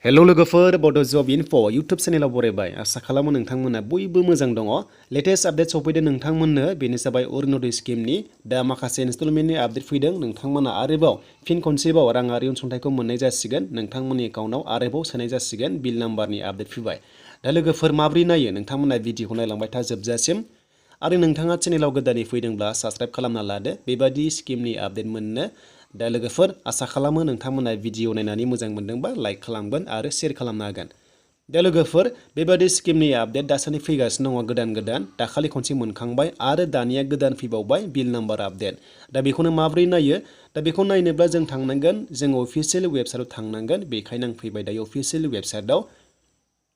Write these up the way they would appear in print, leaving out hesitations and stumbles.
hello लोगोफोर बड' जब info YouTube चेनेलाव बरायबाय आसा खालामो नोंथांमोना बयबो मोजां दङ लेटेस्ट आपडेट सफैदों नोंथांमोननो बेनो जाबाय अरुणोदय स्किमनि दा माखासे इनस्टलमेन्टनि आपडेट फैदों नोंथांमोना आरोबाव फिन खनसेबाव राङारि अनसुंथाइखौ मोननाय जासिगोन नोंथांमोननि एकाउन्टआव आरोबाव सोनाय जासिगोन बिल नाम्बारनि आपडेट फैबाय दा लोगोफोर माब्रै नायो नोंथांमोना भिडिअखौ नायलांबाय था जोबजासिम आरो नोंथाङा चेनेलाव गोदानै फैदोंब्ला साबस्क्राइब खालामना लादो बेबादि स्किमनि आपडेट मोननो दा लोगोफोर आसा खालामो नोंथांमोना भिडिअ नायनानै मोजां मोनदोंबा लाइक खालामगोन आरो शेयार खालामनो हागोन दा लोगोफोर बेबादि स्किमनि आपडेट दासान्दि फैगासिनो दङ गोदान दाखालि खनसे मोनखांबाय आरो दानिया गोदान फैबावबाय बिल नाम्बार आपडेट दा बेखौनो माब्रै नायो दा बेखौ नायनोब्ला जों थांनांगोन जों अफिसियेल वेबसाइटआव थांनांगोन बेखायनो आं फैबाय दायो अफिसियेल वेबसाइटआव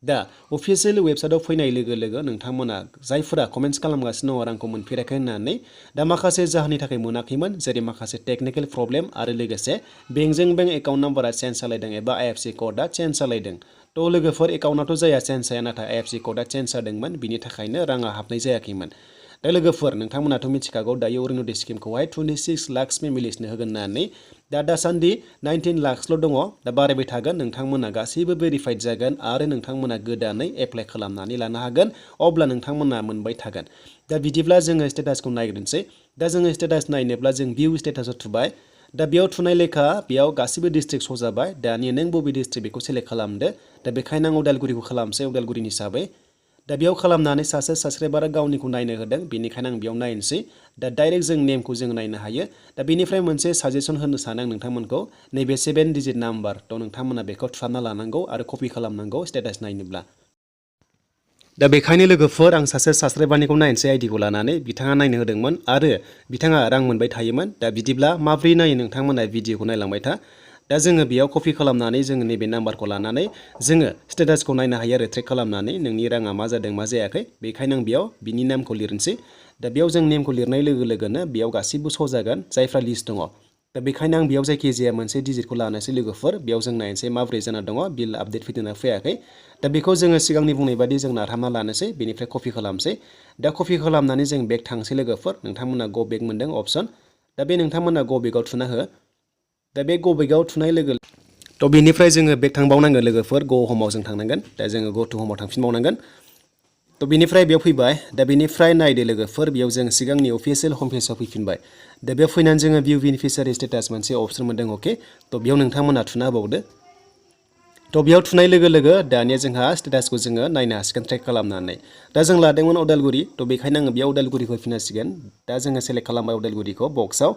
दा अफिसियेल वेबसाइटआव फैनाय लोगो लोगो नोंथांमोना जायफोरा कमेन्ट्स खालामगासिनो दङ रांखौ मोनफेराखै होननानै दा माखासे जाहोननि थाखाय मोनाखैमोन जेरै माखासे टेकनिकेल प्रब्लेम आरो लोगोसे बेंकजों बेंक एकाउन्ट नाम्बारा चेन्ज जालायदों एबा आईएफएससी क'डआ चेन्ज जालायदों थ' लोगोफोर एकाउन्टआथ' जाया चेन्ज जाया नाथाय आईएफएससी क'डआ चेन्ज जादोंमोन बिनि थाखायनो राङा हाबनाय जायाखैमोन दा लोगोफोर नोंथांमोनाथ' मिथिखागौ दायो अरुणोदय स्किमखौहाय 26 लाख फेमिलिसनो होगोन होननानै दा दासान्दि 19 लाखसल' दङ दा बारायबाय थागोन नोंथांमोना गासैबो भेरिफाइड जागोन आरो नोंथांमोना गोदानै एप्लाइ खालामनानै लानो हागोन अब्ला नोंथांमोना मोनबाय थागोन दा बिदिब्ला जोङो स्टेटासखौ नायग्रोनोसै दा जोङो स्टेटास नायनोब्ला जों भिउ स्टेटासआव थुबाय दा बेयाव थुनाय लेखा बेयाव गासैबो डिस्ट्रिक्ट शो जाबाय दानिया नों बबे डिस्ट्रिक्ट बेखौ सेलेक्ट खालामदो दा बेखायनो आं उदालगुरिखौ खालामसै उदालगुरिनि हिसाबै दा बेयाव खालामनानै सासे साबस्क्राइबारा गावनिखौ नायनो होदों बेनिखायनो आं बेयाव नायनोसै दा डाइरेक्ट जों नेमखौ जों नायनो हायो दा बेनिफ्राय मोनसे साजेसन होनो सानो आं नोंथांमोनखौ नैबे 7 डिजिट नाम्बार थ' नोंथांमोना बेखौ थुफाबना लानांगौ आरो कपि खालामनांगौ स्टेटास नायनोब्ला दा बेखायनो लोगोफोर आं सासे साबस्क्राइबारनिखौ नायनोसै आइडिखौ लानानै बिथाङा नायनो होदोंमोन आरो बिथाङा रां मोनबाय थायोमोन दा बिदिब्ला माब्रै नायो नोंथांमोना भिडिअखौ नायलांबाय था दा जोङो बेयाव कपि खालामनानै जोङो नैबे नाम्बारखौ लानानै जोङो स्टेटासखौ नायनो हायो आरो ट्रेक खालामनानै नोंनि राङा मा जादों मा जायाखै बेखायनो आं बेयाव बिनि नामखौ लिरनोसै दा बेयाव जों नेमखौ लिरनाय लोगो लोगोनो बेयाव गासिबो शो जागोन जायफ्रा लिस्ट दङ दा बेखायनो आं बेयाव जायखिजाया मोनसे डिजिटखौ लानोसै लोगोफोर बेयाव जों नायनोसै माब्रै जाना दङ बिल आपडेट फैदोंना फैयाखै दा बेखौ जोङो सिगांनि बुंनाय बादि जों नारहामना लानोसै बेनिफ्राय कपि खालामसै दा कपि खालामनानै जों बेक थांसै लोगोफोर नोंथांमोना गो बेक मोनदों अपसन दा बे नोंथांमोना गो बेकआव थुना हो दा बे गो बेकआव थुनाय लोगो थ' बेनिफ्राय जोङो बेक थांबावनांगोन लोगोफोर गो हमाव जों थांनांगोन दा जोङो गो टु हमाव थांफिनबावनांगोन थ' बेनिफ्राय बेयाव फैबाय दा बेनिफ्राय नायदो लोगोफोर बेयाव जों सिगांनि अफिसियेल हम पेजाव फैफिनबाय दा बेयाव फैनानै जोङो भिउ बेनिफिसियारि स्टेटास मोनसे अपसन मोनदों अके थ' बेयाव नोंथांमोना थुना होबावदो थ' बेयाव थुनाय लोगो लोगो दानिया जोंहा स्टेटासखौ जोङो नायनो हासिगोन ट्रेक खालामनानै दा जों लादोंमोन उदालगुरि थ' बेखायनो आङो बेयाव उदालगुरिखौ फैनांसिगोन दा जोङो सेलेक्ट खालामबाय उदालगुरिखौ बक्सआव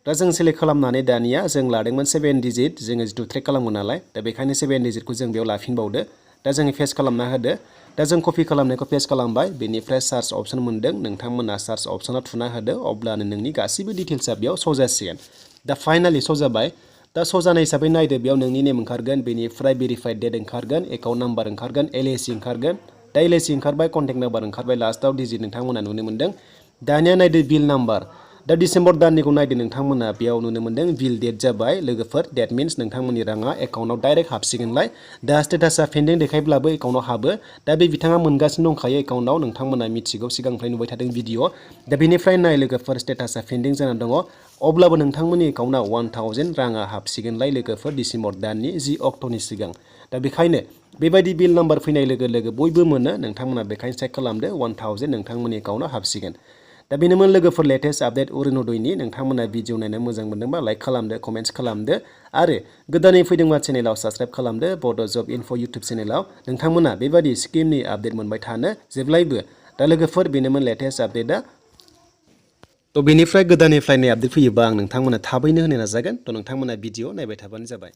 दा जों सेलेक्ट खालामनानै दानिया जों लादोंमोन 7 डिजिट जोङो जिथु ट्रेक खालामगोन नालाय दा बेखायनो 7 डिजिटखौ जों बेयाव लाफिनबावदो दा जोङो पेस्ट खालामना होदो दा जों कपि खालामनायखौ पेस्ट खालामबाय बेनिफ्राय सार्च अपसन मोनदों नोंथांमोना सार्च अपसनाव थुना होदो अब्लानो नोंनि गासैबो डिटेल्सआ बेयाव शो जासिगोन दा फाइनालि शो जाबाय दा शो जानाय हिसाबै नायदो बेयाव नोंनि नेम ओंखारगोन बेनिफ्राय भेरिफाइड डेट ओंखारगोन एकाउन्ट नाम्बार ओंखारगोन एलआईसि ओंखारगोन दा एलआईसि ओंखारबाय कन्टेक्ट नाम्बार ओंखारबाय लास्टआव डिजिट नोंथांमोना नुनो मोनदों दानिया नायदो बिल नाम्बार दा डिसेम्बर दाननिखौ नायदो नोंथांमोना बेयाव नुनो मोनदों बिल डेट जाबाय लोगोफोर डेट मिन्स नोंथांमोननि राङा एकाउन्टआव डाइरेक्ट हाबसिगोनलाय दा स्टेटासआ पेन्डिं देखायब्लाबो एकाउन्टआव हाबो दा बे बिथाङा मोनगासिनो दंखायो एकाउन्टआव नोंथांमोना मिथिगौ सिगांनिफ्राय नुबाय थादों भिडिअ दा बेनिफ्राय नाय लोगोफोर स्टेटासआ पेन्डिं जाना दङ अब्लाबो नोंथांमोननि एकाउन्टआव 1000 राङा हाबसिगोनलाय लोगोफोर डिसेम्बर दाननि 10 अक्ट'नि सिगां दा बेखायनो बेबायदि बिल नाम्बार फैनाय लोगो लोगो बयबो मोनो नोंथांमोना बेखायनो चेक खालामदो 1000 नोंथांमोननि एकाउन्टआव हाबसिगोन दा बेनोमोन लोगोफोर लेटेस्ट आपडेट अरुणोदयनि नोंथांमोना भिडिअ नायनो मोजां मोनदोंबा लाइक खालामदो कमेन्ट्स खालामदो आरो गोदानै फैदोंबा चेनेलाव साबस्क्राइब खालामदो बड' जब इनफो इउटुब चेनेलाव नोंथांमोना बेबादि स्किमनि आपडेट मोनबाय थानो जेब्लायबो दा लोगोफोर बेनोमोन लेटेस्ट आपडेटआ थ' बेनिफ्राय गोदाननिफ्राय आपडेट फैयोबा आं नोंथांमोना थाबैनो होनो नाजागोन थ' नोंथांमोना भिडिअ नायबाय थाबानो जाबाय